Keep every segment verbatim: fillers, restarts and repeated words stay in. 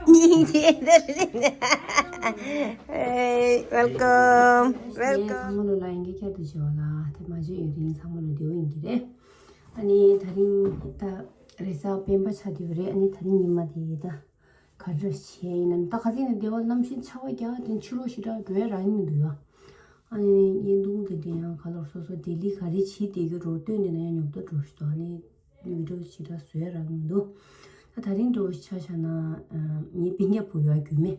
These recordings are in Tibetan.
སྙིང་རྗེ་དེ་རེད། Hey, welcome. Welcome. ཚང་མ་ལོ་ལ་ཡིན་གྱི་ཁྱད་དུ་བྱེད་པ་ལ་དེ་མ་བྱེད་ཡུན་རིང་ཚང་མ་ལོ་བདེ་བོ་ཡིན་གྱི་རེད། ཨ་ནི་ད་རིང་ད་རེས་གཟའ་སྤེན་པ་ཆགས་བསྡད་ཡོད་རེད། ཨ་ནི་ད་རིང་ཉི་མ་དེ་ད་ག་འདྲ་བྱས་ཡིན་ནམ། ད་ཁ་སང་ནས་བདེ་བ་གནམ་གཤིས་ཆར་པ་རྒྱག་དེ་ཕྱི་ལོགས་ཞེ་དྲག་འགྲོ་ཡ་རག་གི་མི་འདུག་ཡ། ཨ་ནི་བརྙན་ཐུང་དེ་འདྲ་ཡང་ག་ལོར་སོ་སོ་ལྡི་ལི་ག་རེ་བྱེད་བསྡད་ཀྱི་རོ་སྟོན་ནས་ན་ཡང་ཉོབ་ཏོ་འགྲོ་ཞིག་འདུག་ཨ་ནི་བི་ཌིའོ་ཞེ་དྲག་བཟོ་ཡ་རག་གི་མི་འདུག་ད་ད་རིང་འགྲོ་ཆ་བཞག་ན་ངའི་སྤུན་ཀྱག་བུ་ཡོད་རྒྱུད་མེད།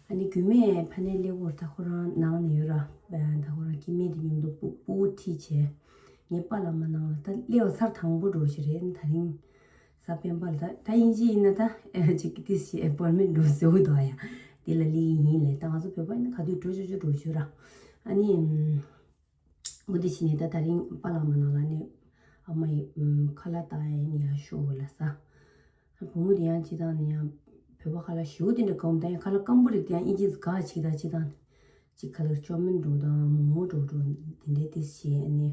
ཨ་ནི་རྒྱུད་མེད་ཕ་ནས་སླེབས་སྐོར་ད་ཁོ་རང་ནང་ནས་ཡོད་ར། ད་ཁོ་རང་སྐྱེ་དམན་དེ་མཉམ་དུ་སྤུ་སྤུ་གུ་ཁྲིད་བྱས། ངའི་པཱ་ལགས་མ་ནང་ལ་ད་སླེབས་པ་ཚར་དང་པོ་འགྲོ་ཞིག་རེད། ད་རིང་གཟའ་སྤེན་པ་ལ་ད་ད་དབྱིན་ཇི་ཡིན་ན་ད་ཅིག་ཏིས་ཞིག་ཨེ་པོ་ཡིན་མེན་འགྲོ་ཟེར་གི་འདུག་ཡ། དེ་ལ་ལི་ཡིན་ལས་ད་ང་ཚོ་བོད་པ་ཡིན་ན་ག་དུས་འགྲོ་ཆོག་ཆོག་འགྲོ་ཞུ་ར། ཨ་ནི་འོ་དེ་བྱས་ནས་ད་ད་རིང་པཱ་ལགས་མ་ནང་ལ་ནི་ཨ་མ་ཡི་ཁ་ལག་ད་ཡིན་ཡ་ཤོག་ལ་ས། བུ་མོ་དེ་ཡང་ཅི་དང་ནི་ཡང་བོད་པ་ཁ་ལག་ཞུ་དེ་འདྲ་གོམ་ད་ཡང་ཁ་ལག་སྐམ་པོ་རིགས་དེ་ཡང་དབྱིན་ཇི་ག་ཅིག་དང་ཅི་དང་། ཅིག་ཁ་ལག་ཅོ་མིན་འགྲོ་དང་མོག་མོག་འགྲོ་འགྲོ་དེ་འདྲའི་ཏིས་བྱས་ནི་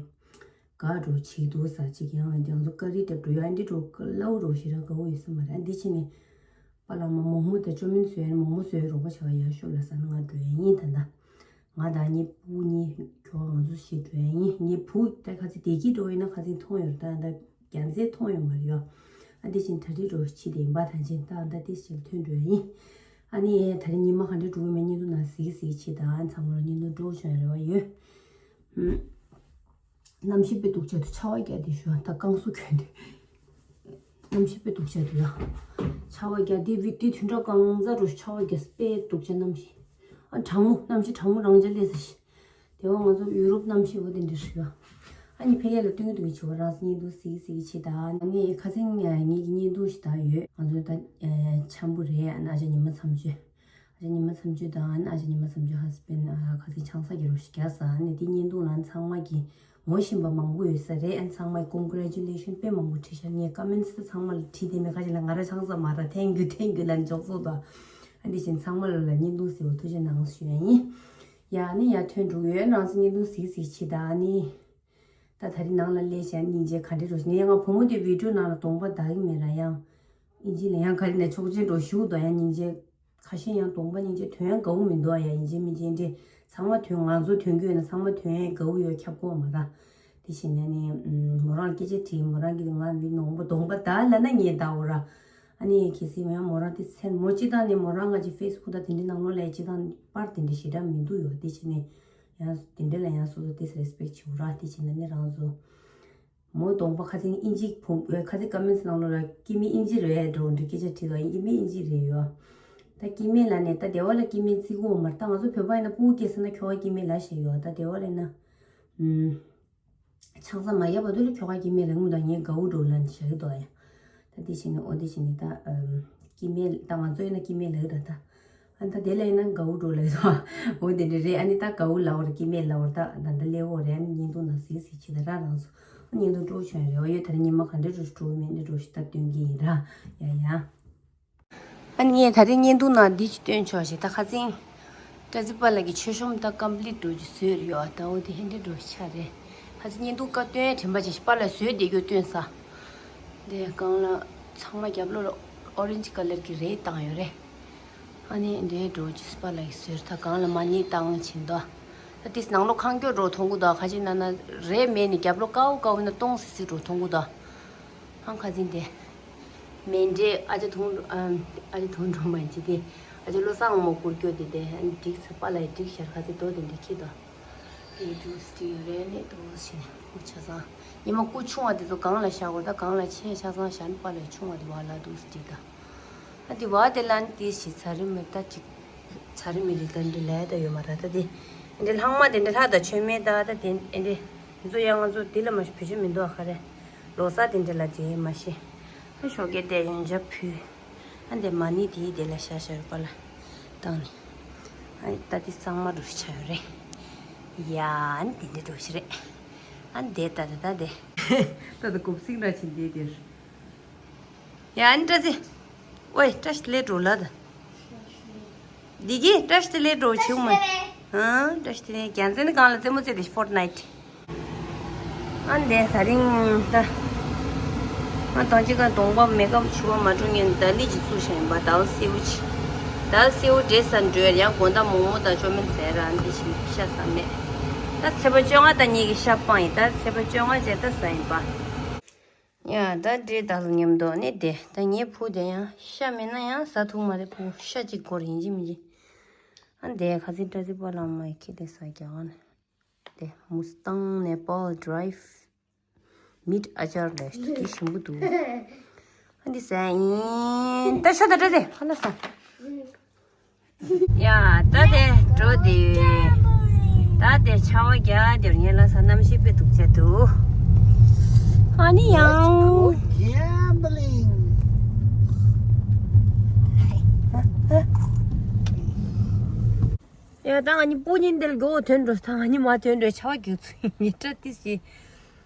ག་འགྲོ་བྱེད་འདུག་ས། ཅིག་ཡང་རྒྱང་ཚོ་ཀ་རི་ཏེབ་འགྲོ་ཡ་འདི་འགྲོ་ལའུ་འགྲོ་ཞེ་དྲག་དགའ་བོ་ཡོད་ས་མ་རེད། ཨ་འདི་ཕྱིན་ནི་པཱ་ལགས་མ་མོག་མོག་དང་ཅོ་མིན་བཟོས་ཡ་ནི་མོག་མོག་བཟོས་རོགས་པ་བྱ་བ་ཡག་ཤོས་ལ་ས་ན་ང་འགྲོ་ཡ་ཡིན་ད་ད། ང་དང་ངའི་བུ་གཉིས་ཁྱོ་ང་ཚོ་ཞིག་འགྲོ་ཡ་ཡིན། ངའི་བུ་ད་ཁ་ཚིག་བདེ་སྐྱིད་འགྲོ་ཡིན་ན་ཁ་ཚིག་མཐོང་ཡོད་ད་ད་རྒྱ་མཚན་མཐོང་ཡོད་མ་རེད་ཡ། ཨ་འདི་བཞིན་གྲ་སྒྲིག་འགྲོ་ཕྱི་དེ་ཡིན་པ་ད་ཅིན་ད་ད་ཏིས་ཞིག་ཐོན་འགྲོ་ཡ་ཡིན། ཨ་ནི་ད་རིང་ཉི་མ་ག་འདྲ་འགྲོ་གི་མེད་བརྙན་ཐུང་ནང་གཟིགས་གཟིགས་ཕྱི་ད་ཨ་ཚང་མ་ལ་བརྙན་ཐུང་སྤྲོ་བྱུང་རེ་བ་ཡོད། གནམ་གཤིས་དཔེ་སྡུག་ཆགས་འདུག་ཆར་པ་བརྒྱབ་དེ་ཞུ་ད་བསྐང་གསོ་གྱོན་དུས། གནམ་གཤིས་དཔེ་སྡུག་ཆགས་འདུག་ཡ། ཆར་པ་བརྒྱབ་དེ་བི་དེ་དུས་འདྲ་གང་ཚ་འགྲོ་ཆར་པ་བརྒྱབ་དཔེ་སྡུག་ཆགས་གནམ་གཤིས། ཨ་གྲང་མོ་གནམ་གཤིས་གྲང་མོ་རང་འཇགས་སླེབས་ས་ཞིག་དེ་བ་ང་ཚོ་ཡུ་རོབ་གནམ་གཤིས་འོ་དེ་འདྲ་ཞིག་ཡ། ཨ་ནི་ཕ་གི་ལ་སྟོན་གི་འདུག་གི་བྱེད་པ་རང་སེ་བརྙན་ཐུང་གཟིགས་གཟིགས་གི་ཆེད་ད་ངས་ཁ་སང་ངེད་ཀྱི་བརྙན་ཐུང་ཞིག་ད་ཡོད། ང་ཚོ་ད་འཆམ་པོ་རེད། ཨ་ནི་ཨ་ཅག་ཉི་མ་མཚམས་གཅོད། ཨ་ཅག་ཉི་མ་མཚམས་གཅོད་དང་ཨ་ཅག་ཉི་མ་མཚམས་གཅོད་ཧ་སི་བེན་ཁ་སང་ཆང་ས་གི་རོ་ཞིག་རྒྱག་ས་ཨ་ནི་དེ་བརྙན་ཐུང་ལ་ཚང་མ་གི་ངོ་ཤེས་པ་མང་པོ་ཡོད་ས་རེད། ཨ་ཚང་མ་གི་ཀོང་གྷ་རེ་ཅུ་ལེ་ཤོན་དཔེ་མང་པོ་བྲིས་ཤག་ངས་ཀོ་མེན་ཊི་ཚང་མ་ལ་བྲིས་དེ་མེད་ཁ་ཅིག་ལ་ང་ར་ཆང་ས་མ་ར་ཐེང་ཀིའུ་ཐེང་ཀིའུ་ལ་འཇོག་སོ་དང་། ཨ་འདི་བཞིན་ཚང་མ་ལ་ལ་བརྙན་ཐུང་གཟིགས་པ་ཐུགས་རྗེ་གནང་ཞུ་ཡ་ཡིན། ཡ་ནི་ཡ་ཐོན་འགྲོ་གི་ཡོད། རང་ཚོ་བརྙན་ཐུང་གཟིགས་གཟིགས་ཕྱི་ད་ཨ་ནི། ད་ད་རིང་ནང་ལ་སླེབས་ཤག་སྙིང་རྗེ་ག་འདྲ་འགྲོ་ཞིག་ངས་ཡང་བུ་མོ་དེ་བི་ཌིའོ་ནང་ལ་གདོང་པ་ལྡག་གི་མེད་ར་ཡང་། ཨིན་ཇི་ལ་ཡང་ག་རེ་ནས་ཆོག་མཆན་འགྲོ་ཞུགས་དོ་ཡང་སྙིང་རྗེ། ཁ་ཤས་ཡང་གདོང་པ་སྙིང་རྗེ་དོན་ཡང་དགའ་བོ་མི་འདུག་ཨ་ཡ་ཨིན་ཇི་མིན་ཇི་འདྲེ། ཚང་མ་དོན་ང་ཚོ་དོན་གྱི་ཡོད་ན་ཚང་མ་དོན་ཡང་དགའ་བོ་ཡོད་ཁྱབ་གོ་མ་ར། དེ་བཞིན་ནས་ནི་མོ་རང་སྐད་ཆ་དྲིས་མོ་རང་གིས་ང་མི་ནོང་པ་གདོང་པ་ལྡག་ལབ་ན་ངས་ལྡག་འོ་ར། ཨ་ནི་གལ་སྲིད་ཡང་མོ་རང་དེ་མཚན་མོ་སྤྱི་བཏང་ནས་མོ་རང་ང་ཅི་ཕེ་སི་བུག་དང་དེ་འདྲའི་ནང་ལོགས་ལ་སྤྱི་བཏང་པར་དེ་འདྲ་ཞེ་དྲག་མི་འདུག་ཡོད་དེ་བཞིན་ནས། ཡང་དེ་འདྲ་ལ་ཡང་སོ་སོ་ཏིས་རེ་སི་པེག་བྱེད་འོ་ར་དེ་བཞིན་ནས་ནི་རང་ཚོ། མོ་གདོང་པ་ཁ་སང་ཨིན་ཇི་ཕུང་ཁ་སང་ཀོ་མེན་ཊི་ནང་ལོགས་ལ་སྐྱེ་དམན་ཨིན་ཇི་རེད་འགྲོ་འདི་སྐད་ཆ་དྲིས་དང་སྐྱེ་དམན་ཨིན་ཇི་རེད་ཡོད། ད་སྐྱེ་དམན་ལ་ནས་ད་སྡེ་བ་ལ་སྐྱེ་དམན་བརྩི་གི་ཡོད་མ་རེད། ད་ང་ཚོ་བོད་པ་ཡིན་ན་སྤུ་གུ་སྐྱེས་ས་ན་ཁྱོ་ག་སྐྱེ་དམན་ལ་བཤད་ཡོད། ད་སྡེ་བ་ལ་ཡིན་ན་ཨུམ། ཆང་ས་མ་བརྒྱབ་བར་དུ་ལ་ཁྱོ་ག་སྐྱེ་དམན་ལ་ངུ་དང་ངས་དགའ་བོ་འགྲོ་ལ་ནི་བཤད་གི་འདུག་ཡ། ད་དེ་བཞིན་ནས་འོ་དེ་བཞིན་ནས་ད་ཨུམ། སྐྱེ་དམན་ད་ང་ཚོ་ཡིན་ན་སྐྱེ་དམན་ལ་ཡོད་ད་ད། ཨ་ད་དེ་ལ་ཡིན་ན་དགའ་བོ་འགྲོ་ལ་ཡོད། འོ་དེ་འདྲ་རེད། ཨ་ནི་ད་དགའ་བོ་ལ་འོར་སྐྱེ་དམན་ལ་འོར་ད་ད་ད་ལེ་འོ་རེད། ཨ་ནི་བརྙན་ཐུང་ནང་གཟིགས་གཟིགས་བྱེད་ད་ར་རང་སོ། ཨ་བརྙན་ཐུང་སྤྲོ་བྱུང་རེད་བ་ཡོད། ད་རེ་ཉི་མ་ག་འདྲ་འགྲོ་འགྲོ་མེད་འདྲ་འགྲོ་ཞིག་ད་སྟོན་གྱི་ཡིན་ར། ཡ་ཡ། ཨ་ནི་ངས་ད་རེ་བརྙན་ཐུང་ནང་འདི་ཅིག་སྟོན་ཆོག་ཞེས་ད་ཁ་སང་། བཀྲ་ཤིས་པཱ་ལགས་ཀྱི་མཆོད་གཤོམ་ད་ཀམ་པི་ལིཊ་འགྲོ་རྒྱུ་བཟོས་རེད་ཡོད། ད་འོ་དེ་ཧེ་འདྲ་འགྲོ་ཆ་རེད། ཁ་སང་བརྙན་ཐུང་བཀའ་སྟོན་དྲན་པ་ཅིག་པཱ་ལགས་བཟོས་བསྡད་རྒྱུ་སྟོན་ས། དེ་སྒང་ལ་ཚང་མ་རྒྱབ་ལོགས་ལ་ཨོ་རེན་ཇི་ཀ་ལར་གྱི་རས་བཏང་ཡོད་རེད། ཨ་ནི་འདྲའི་འགྲོ་རྒྱུ་པཱ་ལགས་ཀྱིས་བཟོས་ད་སྒང་ལ་མ་ཎི་བཏང་བྱིན་དོ། ད་དེས་ནང་ལོགས་ཁང་སྐྱོར་འགྲོ་མཐོང་གི་འདུག་ཁ་ཅིག་ན་ན་རས་མེད་ནི་རྒྱབ་ལོགས་དཀར་པོ་དཀར་པོ་ན་སྟོང་སི་སི་འགྲོ་མཐོང་གི་འདུག་ཨང་ཁ་འཛིན་དེ། མེ་འདྲེ་ཨ་ཅག་དུང་ཨ་ཨ་ཅག་དུང་འགྲོ་མ་ཡིན་ཅི་དེ། ཨ་ཅག་བློ་བཟང་མོ་བསྐུར་སྐྱོ་དེ་དེ་ཨ་ནི་འགྲིག་ཚེ་པཱ་ལགས་ཡི་འགྲིག་ཤར་ཁ་ཚེ་དོ་དེ་འདྲ་ཁྱི་དོ། དེ་འདུག་སི་ཊི་ཡོད་རེད་ནི་འདུག་ཕྱིན་སྐུ་ཆ་ཚང་། ཉི་མ་སྐུ་ཆུང་བ་དེ་ཚོ་གང་ལ་བཞག་དགོས་ད་གང་ལ་ཆེ་ཆ་ཚང་བཞག་ནི་པཱ་ལགས་ཆུང་བ་དེ་བ་ལ་འདུག་སི་ཊི་ད། ཨ་དེ་བ་དེ་ལ་ནི་དེ་ཞིག་ཚ་རི་མི་ད་ཅིག་ཚ་རི་མི་རི་ད་འདི་ལས་ད་ཡོད་མ་ར་ད་དེ། འདི་ལྷག་མ་དེ་འདྲ་ལྷག་ད་མཆོད་མེ་ད་ད་དེ་འདི། ང་ཚོ་ཡང་ང་ཚོ་དེ་ལ་མ་ཞུ་བུ་ཆུ་མི་འདུག་ཨ་ཁ་རེ། ལོ་གསར་དེ་འདྲ་ལ་དེ་མ་ཤེས། ཨ་ཞོགས་ཀས་དེ་ཡོན་ཆབ་ཕུལ། ཨ་འདི་མ་ཎི་དེའི་དེ་ལ་ཤ་ཤ་རུ་པ་ལ་བཏང་ནས། ཨ་ད་དེ་གཙང་མ་རུ་ཆ་ཡོད་རེད། ཡ་ཨ་འདི་འདྲ་འགྲོ་ཤི་རེད། ཨ་འདི་ད་ད་ད་དེ། ད་ད་གོབ་སིང་ར་ཆེན་དེ་དེར། ཡ་ཨ་ནི་བཀྲ་ཤིས། ཝེ་བཀྲ་ཤིས་ལས་འགྲོ་ལ་ད། འདི་གི་བཀྲ་ཤིས་ལས་འགྲོ་ཆུང་མ། ཧང་བཀྲ་ཤིས་ནས་རྒྱལ་མཚན་ནི་གང་ལ་རྩེད་མོ་རྩེ་དེ་ཕོར་ཊི་ནའི་ཊི། ཨ་འདས་ད་རིང་ད། ང་དང་ཅི་ག་གདོང་པ་མེ་ཀབ་ཕྱུ་པ་མ་འགྲོ་ངན་ད་ལི་ཅི་བཙུགས་བཞིན་པ་ད་སེའུ་ཅི། ད་སེའུ་འབྲས་ཟ་འགྲོ་ཡང་དགོང་དག་མོག་མོག་དང་ཅོ་མིན་ཟས་ར་འདི་བཞིན་ཤ་ཟ་མེད། ད་ཚེས་པ་བཅོ་ལྔ་དང་གཉིས་ཀྱི་ཤ་སྤངས་ཡིན། ད་ཚེས་པ་བཅོ་ལྔ་བྱས་ད་ཟ་ཡིན་པ། ཡ་ད་འབྲས་དང་མཉམ་དུ་ནི་དེ་ད་ངའི་བུ་དེ་ཡང་ཤ་མེད་ན་ཡང་ཟ་ཐུབ་མ་རེད། བུ་ཤ་གཅིག་སྐོར་ཡིན་གཅིག་མིན་གཅིག་ཨ་འདས་ཁ་སང་བཀྲ་ཤིས་པ་ལགས་མ་ཡི་ཁྱི་དེ་ཟ་རྒྱག་ཨ་ནི། དེ་མུ་སི་ཏང་ནེ་པཱལ་ཌ་རའི་མིཊ་ཨ་ཅར་ལས་དེ་ཞིམ་པོ་འདུག་ཨ་འདི་ཟ་ཡིན། ད་ཤ་ད་འདྲ་དེ་ཧ་ལ་ཟ། ཡ་ད་དེ་འགྲོ་དེ། ད་དེ་ཆར་པ་རྒྱག་དེར་ངས་ལ་ས་གནམ་གཤིས་དཔེ་སྡུག་ཆ་འདུག་ཨ་ནི་ཡང་། Gambling. ཡ་ད་ང་གཉིས་སྤུ་ཉིན་དེར་མགོ་བོ་ཐོན་འགྲོ། ད་ང་གཉིས་མ་ཐོན་འགྲོ། ཆར་པ་རྒྱག་ཚུལ་ཉི་སྒྲ་ཏིས་ཀྱི།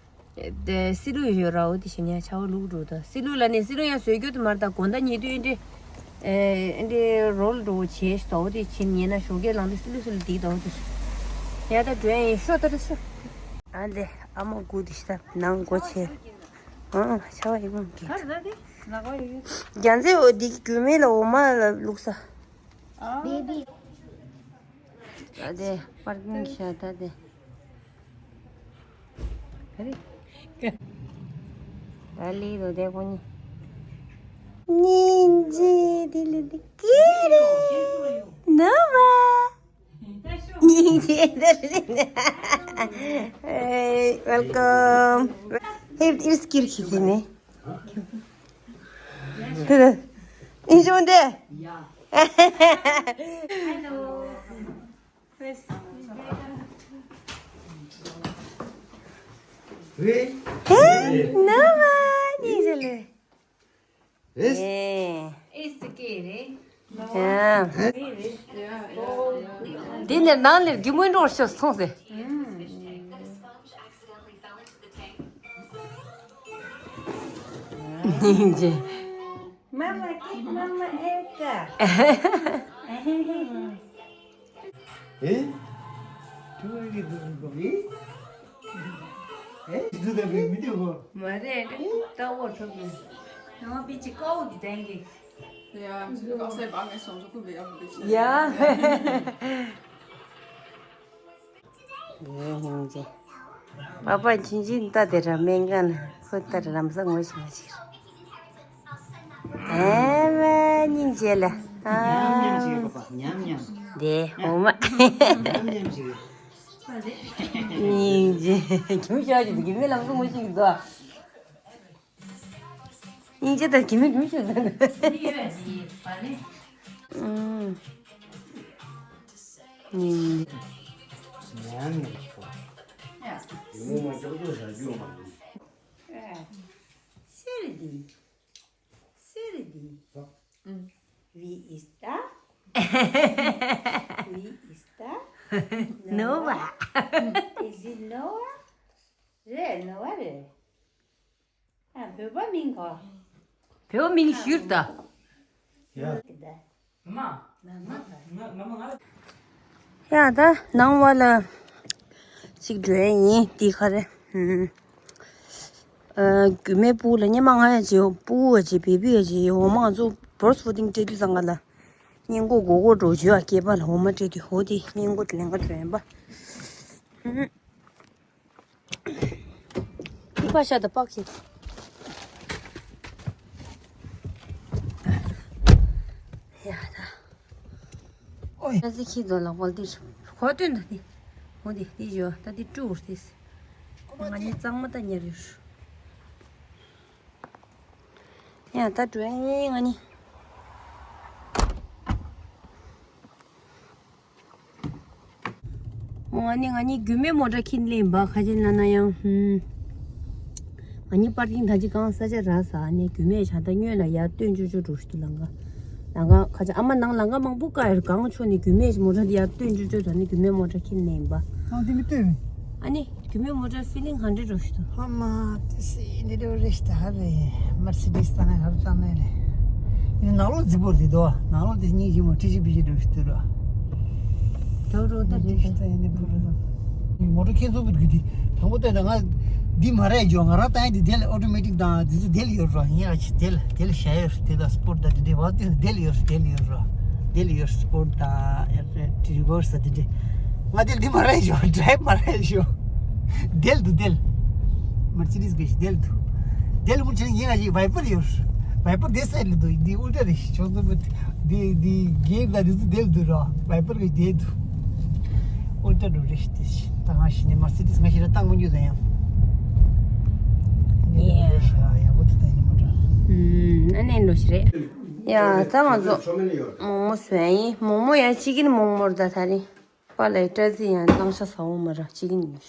དེ་སི་ལུ་ཡོད་ར། འོ་དེ་བཞིན་ཡང་ཆར་པ་ལུག་འགྲོ། ད་སི་ལུ་ལ་ནི་སི་ལུ་ཡང་བཟོས་རྒྱུ་དེ་མར་ད་དགོང་དག་ཉལ་དུས་ཨེ་འདྲི། ཨེ་འདྲི་རོལ་འགྲོ་བྱས་ཤི་ད། འོ་དེ་བྱིན་ཉལ་ན་ཞོགས་ཀས་ལངས་དུས་སི་ལུ་སི་ལུ་དེ་ད། འོ་དེ་ཡ་ད་འགྲོ་ཡ་ཡིན། ཤོག་ད་རེ་ཤོག་ཨ་ལེ་ཨ་མ་དགུ་དེ་ཤི་ད་ནང་སྒོ་ཕྱེ། ཨང་ཆར་པ་ཡིན་མོ་གི། རྒྱ་མཚོའི་འོ་དེ་རྒྱུ་མེད་ལ་འོ་མ་ལ་བླུགས་ས། Baby. ད་དེ་པར་ཀིང་ཤ་ད་དེ། ད་ལི་རོ་དེ་ཁོ་ནི། སྙིང་རྗེ་དེ་ལི་དེ་ཀི་རེ་ནོ་བ། སྙིང་རྗེ་དེ་ལི་ཨེ། Welcome. ཧེ་ཨིར་སྐིར་ཁི་ཟི་ནི། དེ་དེ་ཨིན་ཅོང་དེ། Hello. ཧེ་ནོ་མ་ནི་ཟེར་ལེ། ཨེ། ཨེ་སི་ཀེ་རེད། ཡ། འདི་ནས་ནང་ལ་རྒྱུ་མོའི་འགྲོ་ཤོག་སོང་ཟེར། སྙིང་རྗེ། Mama, kiss mama, Eka. ཨེ། ཐུག་གི་འདུག་གོ་མི། ཨེ། འདུག་ད་མི་མི་འདུག་གོ། མ་རེད། ལྟ་བོ་ཐུག་གི། ཡང་པི་ཅི་ཀའོ་གི་དེང་གི། ཡ་ཀའོ་སེ་བ་ངས་སོང་སོ་ཀུན་པའི་ཡག་པོ་བྱས། ཡ། ངའི་སྙིང་རྗེ། པ་པ་ཆུང་ཆུང་ལྟ་དེ་ར་སྨན་ཁང་ལ་ཁོ་ལྟ་ར་ལམ་སང་ངོ་ཤེས་མ་ཤེས། ཨེ་མ་སྙིང་རྗེ་ལ། ཨ། ཉམས་ཉམས་ཤིག་པ་པ་ཉམས་ཉམས། དེ་འོ་མ། ཉམས་ཉམས་ཤིག་སྙིང་རྗེ། ཁྱིམ་ཤོག་ཅིག་གི་མི་ལམ་སང་ངོ་ཤེས་ཀྱི་འདུག་སྙིང་རྗེ་དང་གྱིས་མི་གྱིས་མི་ཞུ་ན། ཨུམ། སྙིང་། ཉན་ནས་ཤོག་ཡིན་མོ་མ་ཅོག་ཅོག་བྱ་རྒྱུ་མ་རེད། སེ་རི་དི། སེ་རི་དི། ཨུམ། We is the We is the Nova. Is it Nova? རེད། ནོ་བ་རེད། ཨ། བོད་པ་མིང་གོ། བོད་པ་མིང་ཞུས་ད། ཡ། ཡ་ད་ནང་བ་ལ་ཅིག་འགྲོ་ཡ་ཡིན། འདི་ག་རེ། ཨ། རྒྱུད་སྨད་སྤུ་ལ་སྙེ་མ་ང་ཡ་ཅིག་སྤུ་བ་ཅིག་བེ་བི་ཡ་ཅིག་འོ་མ་ང་ཚོ་བོར་སི་ཕུ་ཏིང་སྤྲད་དུས་ཙང་ག་ལ། སྙིང་གོ་མགོ་གོ་འགྲོ་བྱོས་ཨ། སྐེད་པ་ལ་འོ་མ་སྤྲད་དུས་འོ་དེ་སྙིང་གོ་དེ་ལེན་ག་འགྲོ་ཡིན་པ། ཨུམ། འདི་པ་ཤ་ད་པགས་ཤིག་ཡ་ད། ཨོའི། ཨ་ཙི་ཁྱི་དོ་ལག་པ་འདི་ཁོ་སྟོན་ད་འདི། འོ་འདི་འདི་ཡོད་ད་འདི་སྤྲུག་འདི། ང་གཉིས་གཙང་མ་ད་ཉར་ཡོད། ཡ་ད་འགྲོ་ཡ་ཡིན་ང་གཉིས། ང་ནི་ང་གཉིས་རྒྱུད་སྨད་མོ་ཊ་ཁྱེར་སླེབས་པ་ཁ་ཆེ་ན་ན་ཡང་། ཧུམ། ང་གཉིས་པར་ཀིང་ད་ཅི་གང་ས་ཆ་རག་ས་ནས་རྒྱུད་སྨད་བྱ་ད་སྔོན་ལ་ཡར་སྟོན་ཅོ་ཅོ་འགྲོ་ཤི་དུ་ལང་ག་ལང་ག་ཁ་ཆེ་ཨ་མ་ནང་ལང་ག་མང་པོ་ཀ་ཡར་གང་ཆོ་ནས་རྒྱུད་སྨད་མོ་ཊ་དེ་ཡར་སྟོན་ཅོ་ཅོ་ད་ནི་རྒྱུད་སྨད་མོ་ཊ་ཁྱེར་སླེབས་པ། ཨ་འདི་མི་སྟོན། ཨ་ནི། རྒྱུད་སྨད་མོ་ཊ་ཕི་ལིང་ག་འདྲ་འགྲོ་ཤི་དུ། ཧ་མ་དེ་སི་འདི་འདྲ་རེ་ཤི་ད་ཧ་རེ། མར་སི་ཌིས་ད་ནས་ཧར་ཙམ་ནས་རེད། ཡིན་ནང་ལོགས་རྫི་པོ་རེད་དོ། ནང་ལོགས་དེ་སྙིང་རྗེ་མོ་ཁྲི་ཆི་བི་ཆི་འགྲོ་ཤི་དུ་ར། དོ་རོ་ད་རེད་ད་ཡིན་ནི་བུ་རུ་དང་། མོ་ཊ་ཁྱེད་ཚོ་བུ་རྒྱུད་དེ་དང་པོ་ལྟ་ན་ང་འདི་མ་རེད་ཇོ། ང་རང་ཏང་དེ་དེ་ལ་ཨོ་ཊོ་མེ་ཊིག་དང་དེ་ཚོ་དེ་ལ་ཡོད་ར། ཡིན་ར་ཆི་དེ་ལ་དེ་ལ་ཤ་ཡོད་ར། དེ་དང་སི་པོར་ཊ་དང་དེ་འདྲ་བ་དེ་དེ་ལ་ཡོད་ར། དེ་ལ་ཡོད་ར། དེ་ལ་ཡོད་སི་པོར་ཊི་དང་རི་ཝར་སི་དེ་འདྲ། ང་དེ་ལ་འདི་མ་རེད་ཞོ། ཌི་རའེབ་མ་རེད་ཞོ། དེ་ལ་འདུག་དེ་ལ། མར་སི་ཌི་སི་གི་ཞིག་དེ་ལ་འདུག་དེ་ལ་མུ་ཆེན་ཡིན་ང་ཞིག་བྷའི་པར་ཡོད། བྷའི་པར་དེ་སའིཌ་ལ་འདུག་འདི་ཨུལ་ཊ་རེད་ཞིག་ཆོག་ཚོད་པོ། འདི་འདི་གེབ་ལ་འདི་ཚོ་དེ་ལ་འདུག་རོ། བྷའི་པར་གི་དེ་འདུག་ཨུལ་ཊ་འགྲོ་རེད་ཞིག་དེ་ཞིག་ད་ང་ཞིག་ནས་མར་སི་ཌི་སི་ང་ཞིག་ལ་བཏང་མ་རྒྱུ་ད་ཡང་། ཡ། ཡག་པོ་དེ་ད་ཡིན་མ་འགྲོ། ཨུམ། ཨ་ནེ་འགྲོ་ཞིག་རེད། ཡ། ད་ང་ཚོ་མོག་མོག་བཟོས་ཡིན། མོག་མོག་ཡང་ཅི་གིན་མོག་མོག་ད་ད་རེད། པཱ་ལགས་སྤྲ་ཚིགས་ཡང་གླང་ཤ་ཟ་འོང་མ་ར་ཅི་གིན་ཡོད།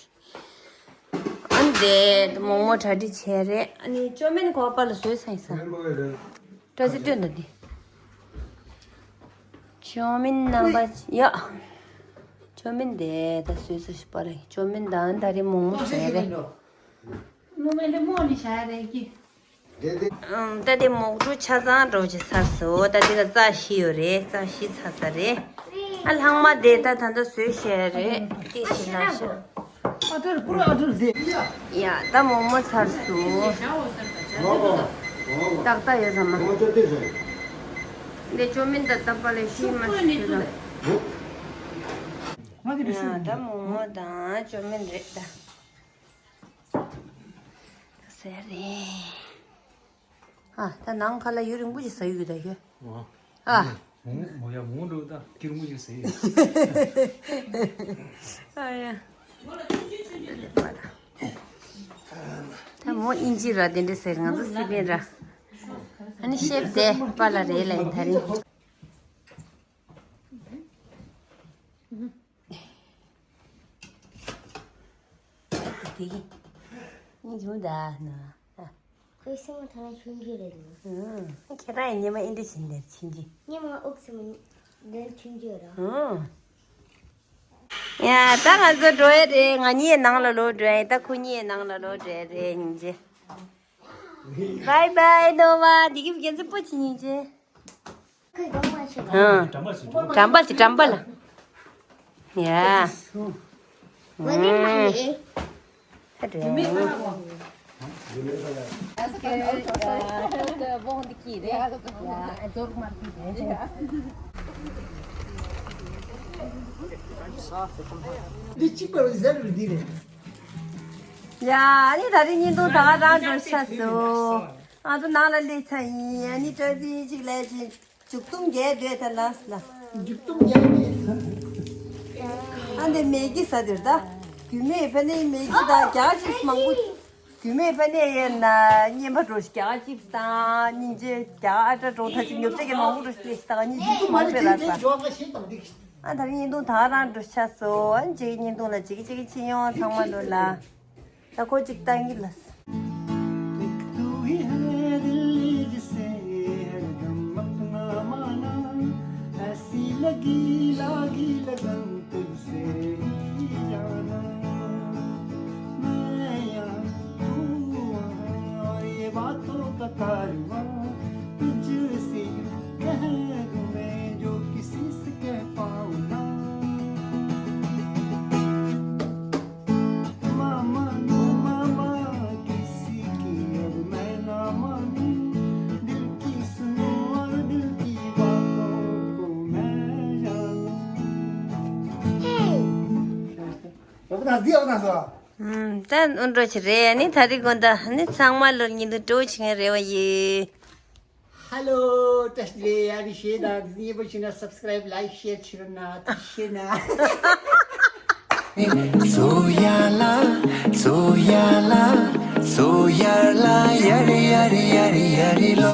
ཨ་འདས་མོག་མོག་གྲ་སྒྲིག་བྱས་རེད། ཨ་ནི་ཅོ་མིན་གོ་པཱ་ལགས་བཟོས་ཚར་ཡིན་ས། སྤྲ་ཚིགས་སྟོན་ད་འདི། ཅོ་མིན་རྣམ་པ་ཡ། ཅོ་མིན་འདས་ད་བཟོས་ཚར་ཤི་པཱ་ལགས། ཅོ་མིན་དང་ད་རེད་མོག་མོག་བཟོས་རེད། ནུ་མེ་འདི་མོ་ནི་ཤ་རེ་གི། ཨམ། ད་དེ་མོག་གྲུ་ཆ་ཚང་འགྲོ་ཅི་ཚར་སོང་། ད་དེ་ལ་རྩ་བཞི་ཡོད་རེད། རྩ་བཞི་ཚར་ཚར་རེད། ཨ་ལྷག་མ་དེ་ད་ད་ལྟ་བཟོས་བཞག་རེད། དེ་ཞིག་ལ་ཤ། ཨ་ཏར་པུ་ར་ཨ་ཏར་དེ། ཡ་ད་མོག་མོག་ཚར་སོང་། ཏག་ཏག་ཡོད་ས་མ། དེ་ཅོ་མིན་ད་ད་པཱ་ལགས་ཤི་མ་ཤི་ལ། ཡ་ད་མོག་མོག་དང་ཅོ་མིན་རེད་ད། ཟེར་རེད། ཨ་ད་ནང་ཁ་ལ་ཡུན་རིང་པོ་ཞིག་ཟ་ཡུལ་གྱི་ད་ཡོད། ཨ། མོ་ཡ་མོ་འགྲོ་ད་ཁྱི་རིང་པོ་ཞིག་ཟ་ཡོད། ཨ་ཡ། ད་མོ་ཨིན་ཇི་ར་དེ་འདྲ་ཟེར། ང་ཚོ་སི་པན་ར། ཨ་ནི་ཤེབ་དེ་པཱ་ལགས་རེད་ལ་ཡིན་ད་རིང་། དེ་གི། ཨིན་ཇི་མོ་ད་ན། ཁོའི་སེམས་པ་ཐ་ན་ཆུང་ཆུང་རེད་ལ། ཨང་། ཁྱེད་རང་ཡང་ཉི་མ་ཨིན་འདྲ་བྱིན་ནས་ཕྱིན་གྱི། ཉི་མ་ཨུག་སེམས་འདི་ཆུང་ཆུང་ར། ཨང་། ཡ་ད་ང་ཚོ་འགྲོ་ཡ་རེད། ང་གཉིས་ནང་ལ་ལོག་འགྲོ་ཡ་ཡིན། ད་ཁོ་གཉིས་ནང་ལ་ལོག་འགྲོ་ཡ་རེད་སྙིང་རྗེ། བའི་བའི་ནོ་བ། འདི་གི་རྒྱན་ཚ་པོ་ཆེ་སྙིང་རྗེ། ཨང་། བྲམ་པ་ཅི་བྲམ་པ་ལ། ཡ། འདི་གཅིག་པ་ཟེར་རུ་འདི་རེད། ཡ། ཨ་ནི་ད་རིང་བརྙན་ཐུང་ད་ག་རང་འགྲོ་ཤག་སོང་། ང་ཚོ་ནང་ལ་སླེབས་ཚར་ཡིན། ཨ་ནི་སྤྲ་ཚིགས་གཅིག་ལས་ཅིག་མཇུག་སྡོམ་རྒྱག་སྡོད་ད་ལགས་ལ། མཇུག་སྡོམ་རྒྱག་སྡོད། ཨ་འདི་མེ་གི་ཟ་འདོད་ད། རྒྱུ་མེད་ཕ་ནི་མེ་གི་དང་རྒྱག་ཅིག་མང་པོ། རྒྱུ་མེད་ཕ་ནི་ཡིན་ན་རྔན་པ་འགྲོ་ཞིག་རྒྱག་ཅིག་དང་སྙིང་རྗེ་རྒྱག་ཨ་ཏྲ་འགྲོ་ད་ཅིག་ཉོ་ཆ་གི་མང་པོ་འགྲོ་ཞིག་དང་གཉིས་ཅིག་མང་པོ་ར་ད། ཨ་ད་རིང་བརྙན་ཐུང་ད་རང་འགྲོ་ཤག་སོང་། ཨ་ནི་གཅིག་བརྙན་ཐུང་ལ་གཅིག་གཅིག་ཕྱིན་ཡོང་ཚང་མ་ལོ་ལ། ད་ཁོ་གཅིག་བཏང་གི་ལ། ད་འུ་འགྲོ་ཆེ་རེད། ནི་ད་རིང་དགོང་དག་ནི་ཚང་མ་ལོ་ཉིན་དུ་སྤྲོ་ཆེ་ངེ་རེ་བ་ཡོད། ཧ་ལོ། བཀྲ་ཤིས་བདེ་ལེགས། ཡ་ནི་ཤེས་དང་འདི་ཉེ་པོ་བྱུང་ན་སབ་སི་ཀ་རའིབ་ལའིག་ཤེར་བྱེད་རོགས་གནང་། ཐུགས་རྗེ་ཆེ་གནང་།